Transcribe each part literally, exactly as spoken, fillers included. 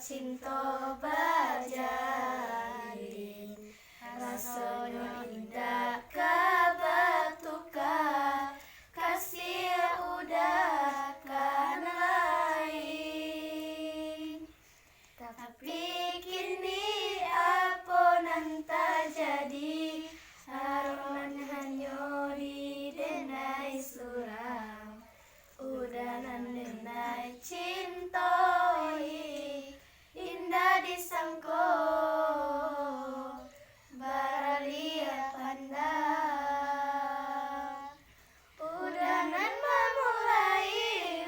Cinto bajalin, rasonyo indak ka batuka, kasih udah kan lain. Tapi kini apo nan tajadi, aroman hanyo di denai surang. Udah nan denai cintoi, indak disangko, baraliah pandang. Udah nan mamulai,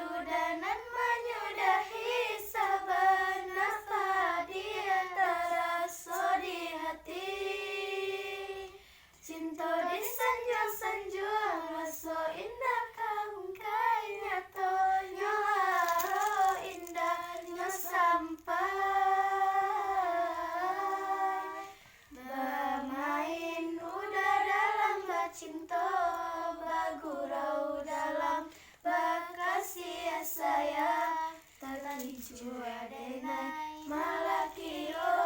udah nan manyudahi, sabana padiah taraso di hati. Cinto disanjuang-sanjuang, raso indak ka ungkai, nyatonyo aro indahnyo sampai. Bamain udah dalam bacinto, bagurau dalam bakasiah sayang, tapi jua denai malah kiro.